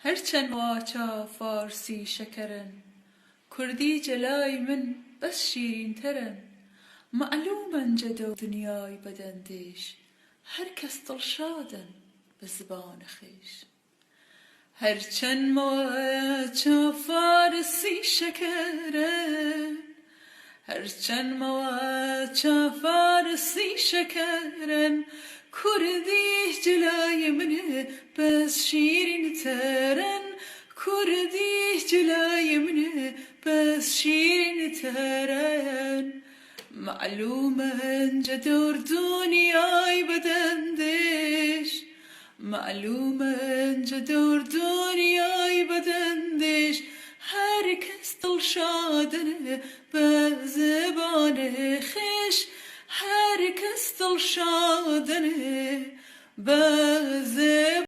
هەرچەن مواچا فارسی شەکەرن کوردی جەلای من بەس شیرینتەرن مەعلوومەن جەدەو دنیای بەدەندێش هەر کەس دڵشادن بە زبان خێش. هەرچەن مواچا فارسی شەکەرن هەرچەن مواچا فارسی شەکەرن کوردی جلای من بەس شیرینترن کوردی جلای من بەس شیرینترن مەعلوومە هەنجە دەور دونیای بەدەندێش مەعلوومە هەنجە دەور دونیای بەدەندێش هەر کەس دڵشادن بە زبان خێش هەر کەس دڵشادن بە زبان.